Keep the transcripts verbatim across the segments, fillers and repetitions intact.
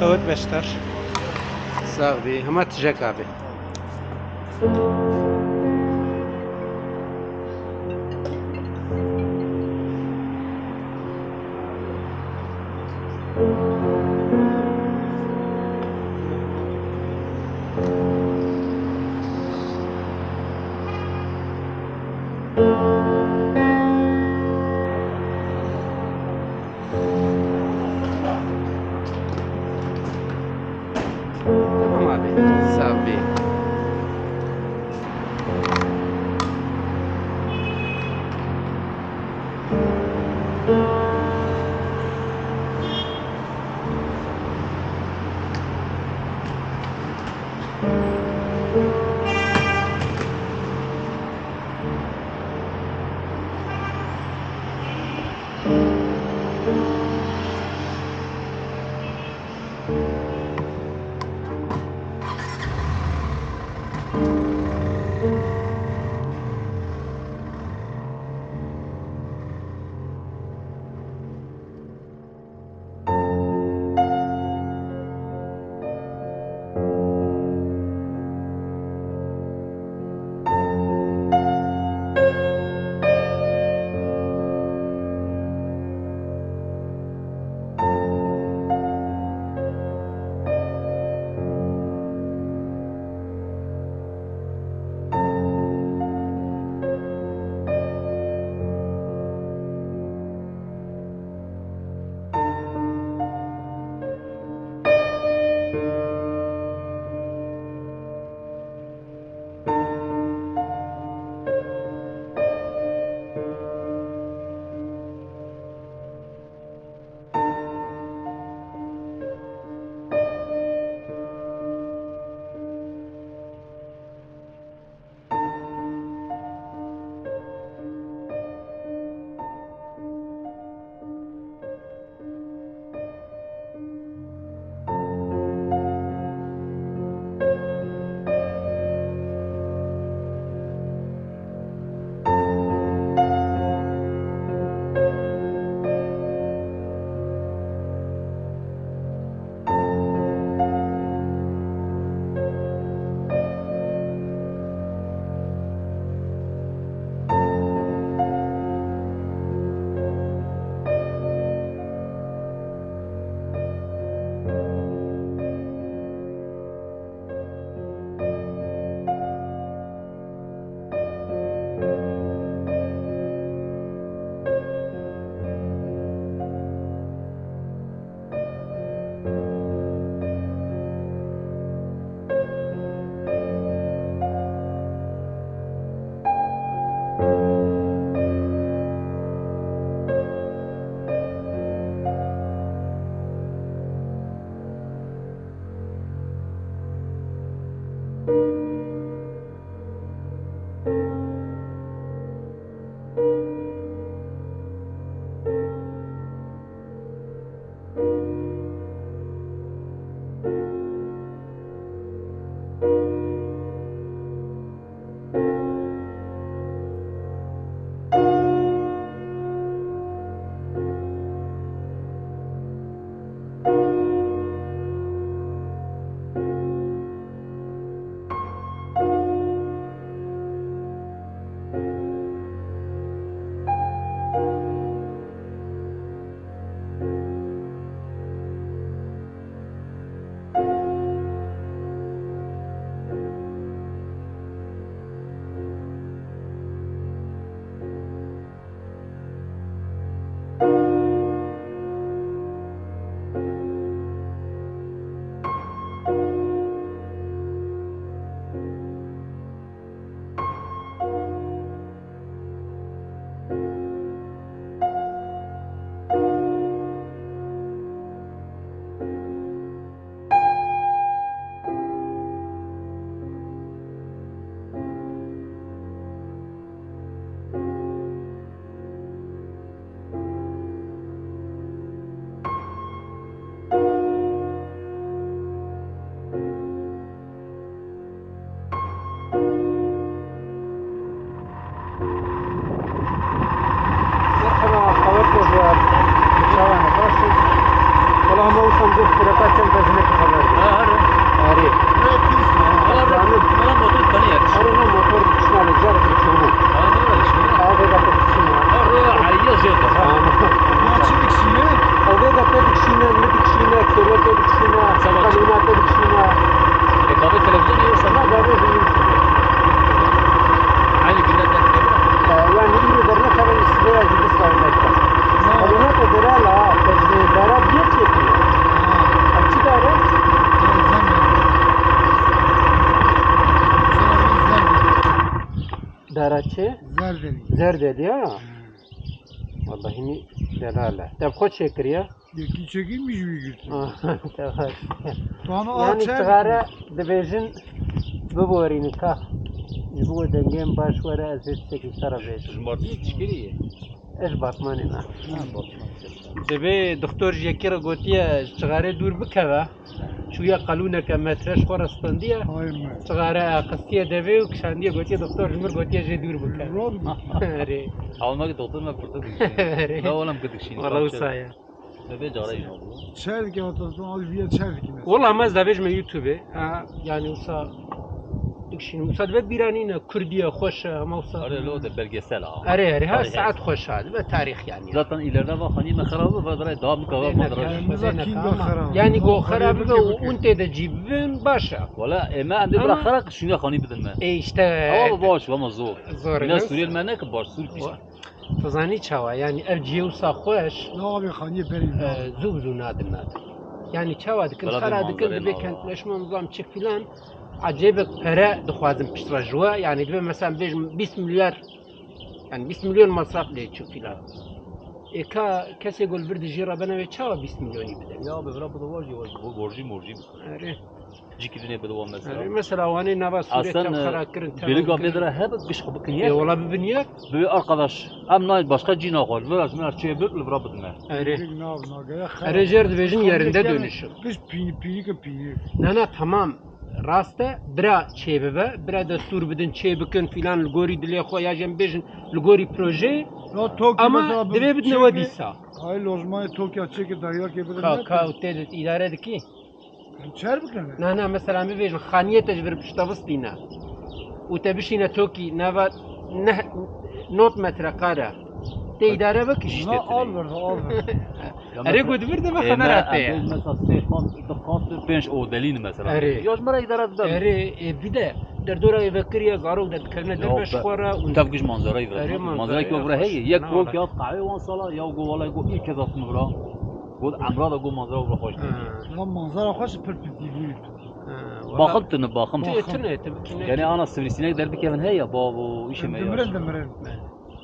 Evet beşler. Sağ bî. Hema tijek abi. Tamam abi. Sağ ol. Zerdeli ya. Wallahî hînî delal e. Te bi xwe çêkiriye? Yekî çekî min ji wî girtiye. Ah, te baş. Yanî çixare dibêjin biborînin ka. Ji bo dengên baş were ez ê tiştekî te re bêjim. Ji Martiyê tişkilî ye? Ez ji Batmanê me. Ha, Batman. Dibê doktor ji yekî re gotiye ji çixarê dûr bikeve. Çûye qelûneke metre ji xwe re standiye. Ay me. Çixare qistiye devê û kişandiye gotiye doktor ji min gotiye jê dûr bike. Erê. Ew me ki doktor me pirtir dikişîne. Erê. Me olam ki dikişîne. Wala wisa ye. Me bê cara yî nabû. Çer dike hata tu al viye çer dike mesela. Wala me ez davêjime YouTube. Ha, yani wisa dikişîne. Wisa dibe bîranîne, Kurdiye, xweş e, ama wisa. Erê, lo de belgesel ha. Erê, erê, ha, saet xweş ha. Dibe tarîx yani. Zaten ileride va xanî me xerab, va dirê daha bikava ma dirê. Yanî go xera bibe û un tê de cî bibin baş e. Wala, e, me em dê bira xera ki şûne xanî bidin me. E, işte. Ama baş, ama zor. Zor. Yine Suriyel me ne ki baş, Sur kişt. Tu zanî çawa? Yanî ev cihê wisa xweş. Navê xaniyê berî. E, zû bi zû nadin, nadin. Yanî çawa dikin? Xera dikin, dibê kentleşme nizam çi filan. Ecêbek pere dixwazin piştre ji we. Yanî dibe mesela bêjim bîst milyar. Yani bîst milyon masraf lê çû filan. Ê ka kesê ku li vir dijî re bene wê çawa bîst milyonî bide? Ya bi vira bi dawajî borcî morcî bikin. Erê. Cîkî dinê bi dawa mesela. Erê mesela wanê nava Sûrê tem xera kirin, tem bêliga vê dira hebe giş xwe bikin yek. Ê wala bibin yek. Bi arkadaş em nayên başka cî naxwar. Vira ji min çê bik li vira bidime. Erê. Erê jêr dibêjin yerinde dönüşüm. Giş pînik pînik pînik. Na na tamam. Rast e, bira çêbibe, bira destûr bidin, çêbikin filan li gorî dilê xwe ya jî em bêjin li gorî projeyê. Ya Tokî ama mesela bi divê bidine we çêkê, dîsa. Ay lojmanê Tokya çêkê deryakê bidin. Ka, ka û tê de îdare dikî? Em çer bikene? Na, na, mesela em bibêjin xaniyê te ji vir piştevistîne û te bişîne Tokî nava neh, nod metrekare. Tê îdare bikî. Na, al vir, al vir. Erê, ku di vir de me xebera te ye. Mesela sê qat, du qat, pênc odelî ne mesela. Erê. Ya ji me re îdare dide. Erê, e, bide. Derdora êvekirî ye, zarok de dikevine derve ji xwe re û tev giş manzarayê vira. Erê, manzara ki vira heye. Yek rok ya qehwê wan sala, ya go walay go ilk kez hatim vira. Go emra da go manzara vira xweş dî. Ya manzara xweş pir pir dî. Baxim tune, baxim. Tune, tune, tune. Yani ana sivrisinek derbikevin heye, bavo, işe me ya. Dimirin, dimirin.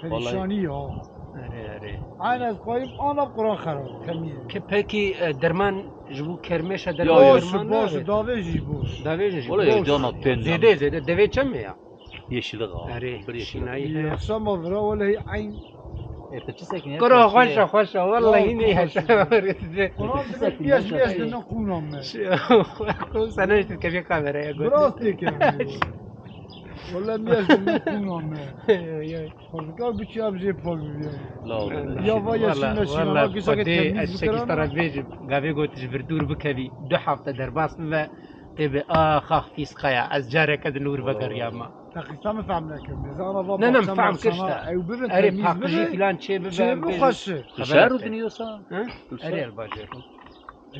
Perîşanî ya. Erê, erê. Aynen ez xwayim ana Quran xera, temîz. Ki pekî, e, derman ji bo kermêşa derman, derman nabê? Baş, baş, davê jî baş. Davê jî baş. Wala cana tên. Zêde, zêde. Devê çem ya? Yeşillik ha. Erê, şînayî heye. Yaşama vira wala eyn. E, tu çi sekinî? Kuro xweş e, xweş e. Wallahî ne yaşama. Quran dibe piyas piyas de ne qûna me. Sen işte kevî kameraya götür. Biraz têkevî. Wala piyas de ne qûna me. Yoy, yoy. Xwezika biçî ev jê pak bibî. La ola. Ya va ya şîna şîna, va gisa ke temîz bikira. Ez çekî stara bêjim, gavê got ji vir dûr bikevî, du hefte derbas bibe, tê bi ax ax fîsqa ya, ez careke din li wir vegeriyama. Te qîsa min fehm nekirin. Zana va ne, ne, baxçe fehm kir sana işte. Ew bibin, erê, temîz paqijî bibin, filan çê bibe, çê bibin xweş. Tu şer û dinî yosa? Hı? Erê, el bajêr.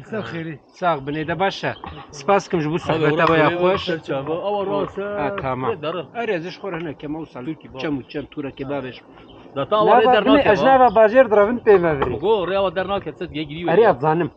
Ser xêrî. Sax bin, ê de baş e. Spas kim ji bo sohbeta we ya xweş. Awa rast e. Ha, tamam. Erê, ez ji xwe re hinek kem, ew sal çem û çem tûrekê bavêj. Da ta awa rê dernake. Ez nava bajêr direvin pê me virî. Go rê awa dernake, set ye girî. Erê, ez zanim.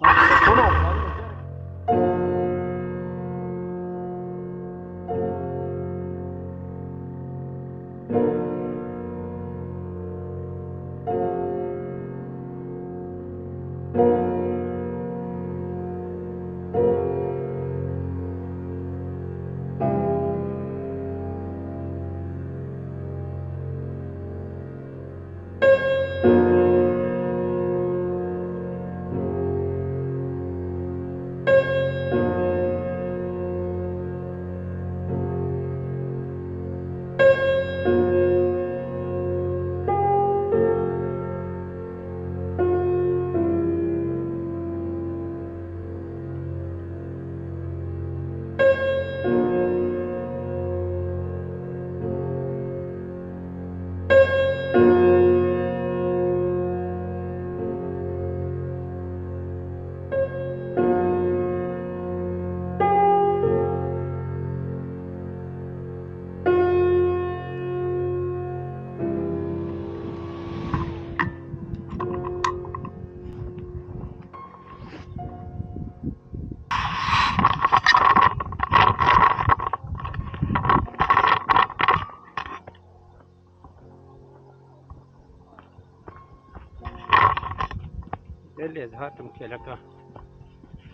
Lê ez hatim kêleka.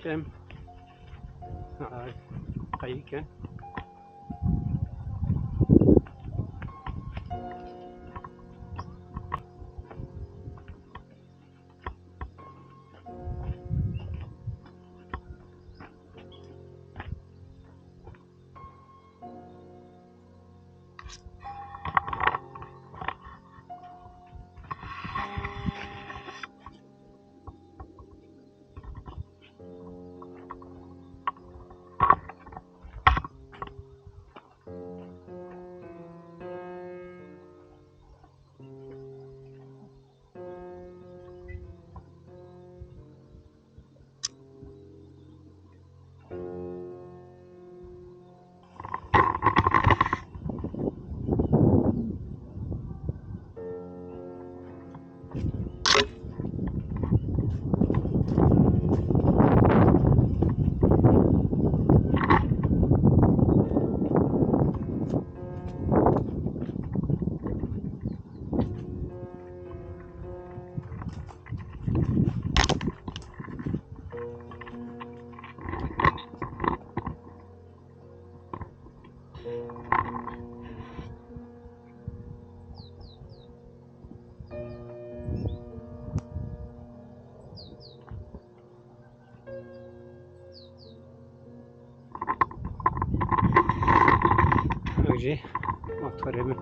Çem. Ha, qeyîk e. Ew jî motorê min.